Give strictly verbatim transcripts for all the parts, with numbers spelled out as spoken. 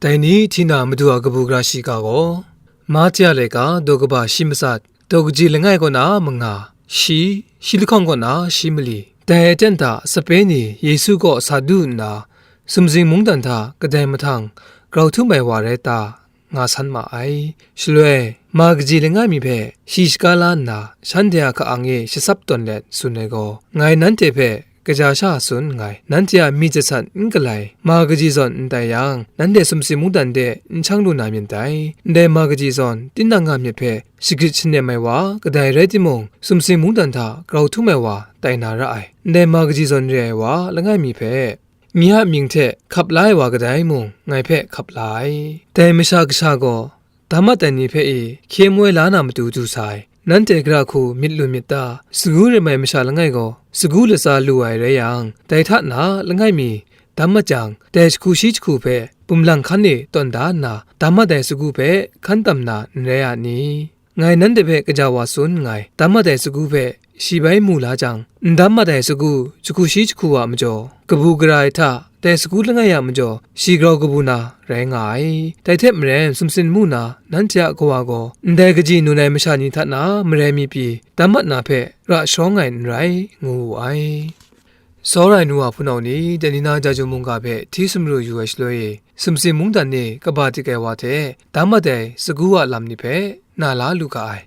Dai ni hti na Madu a kabu gara shiga gaw, Mahtya laika daw kaba shi matsat, daw kaji langai kaw na manga, shi, shi lahkawng kaw na shi mali, dai aten hta sape ni Yesu kaw sa du nna, sumsing mungdan hta kadai mahtang grau htum ai wa rai ta, nga san ma ai. Shaloi, ma kaji langai mi hpe shi shaga la nna, shanhte a hka-ang e shasap tawn let tsun ai gaw, ngai nanhte hpe kaja sha tsun nngai, nanhte a myit jasat n galai, ma kaji zawn n tai yang, nanhte sumsing mungdan de n shang lu na myit dai. Ndai ma kaji zawn, tinang a myit hpe shagrit shanem ai wa kadai rai timung, sumsing mungdan hta grau htum ai wa tai na ra ai. Ndai ma kaji zawn re ai wa langai mi hpe, nye a mying hte hkap la ai wa kadai mung, ngai hpe hkap la ai. Dai Masha Kasha gaw, dam mat ai ni hpe e hkye moi la na matu du sa ai. Nanhte gara hku myit lu myit ta? Sagu rim ai masha langai gaw, sagu latsa lu ai rai yang, dai hta na langai mi dam mat jang, dai jahku shi jahku hpe bumlang hkan e tawn da nna, dam mat ai sagu hpe hkan tam na n rai a ni? Ngai nanhte hpe kaja wa tsun nngai, dam mat ai sagu hpe shi bai mu la jang, n dam mat ai sagu jahku shi jahku a majaw, kabu gara ai hta, dai sagu langai a majaw, shi grau kabu na rai nga ai. Dai hte maren, sumsing mu na nanhte a kawa gaw, ndai kaji nun ai masha ni hta na marai mi pyi, dam mat na hpe ra sharawng ai n rai, ngu wu ai. Tsawra ai nu wa hpunau ni, dai ni na Jaju mungga hpe hti sumru yu ai shaloi e, sumsing mungdan e kaba dik ai wa hte dam mat ai sagu a lam ni hpe na la lu ga ai.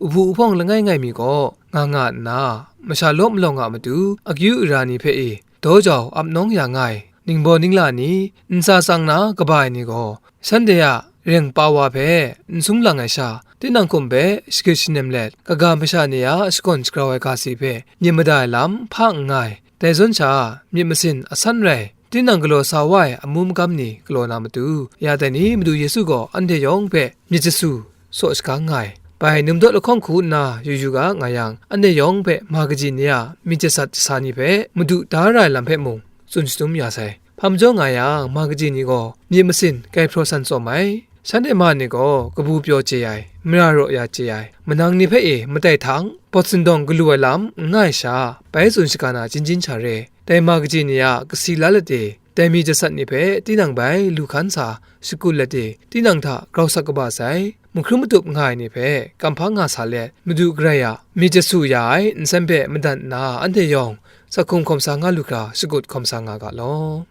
Uhpu uhpawng langai ngai mi gaw nga nga nna, masha law malawng a matu akyu ara ni hpe e daw jau ap nawng ya nga ai, ningbaw ningla ni, ntsa tsang na kaba ai ni gaw, shanhte a reng pa wa hpe n sung lang ai sha, tinang hkum hpe shagrit shanem let, kaga masha ni a shakawn shagrau ai ga si hpe myit mada ai lam hpa n nga ai. Dai zawn sha, myit masin asan rai, tinang galaw sa wa ai amu magam ni galaw na matu, ya dai ni Madu Yesu gaw anhte yawng hpe myit jasu saw shagang nga ai. Bai, num dawt lahkawng hku nna yu yu ga nga yang, anhte yawng hpe ma kaji ni a myit jasat jasa ni hpe madu da ra ai lam hpe mung tsun shadum ya sai. Hpa majaw nga yang, ma kaji ni gaw myit masin kai hpraw san tsawm ai. Shanhte ma ni gaw kabu pyaw chye ai, mara raw ya chye ai, manang ni hpe e matai htang, pawt sindawng galu ai lam n nga ai sha, bai tsun shaga na jin jin sha re. Dai ma kaji ni a kasi la lade, dai myit jasat ni hpe tinang bai lu hkan sa shakut lade, tinang hta grau sak kaba sai, mahkrum matup nga ai ni hpe kamhpa nga sa let, Madu Karai a myit jasu ya ai nsen hpe madat nna, anhte yawng sakhung hkawm sa nga lu hkra shakut hkawm sa nga ga law.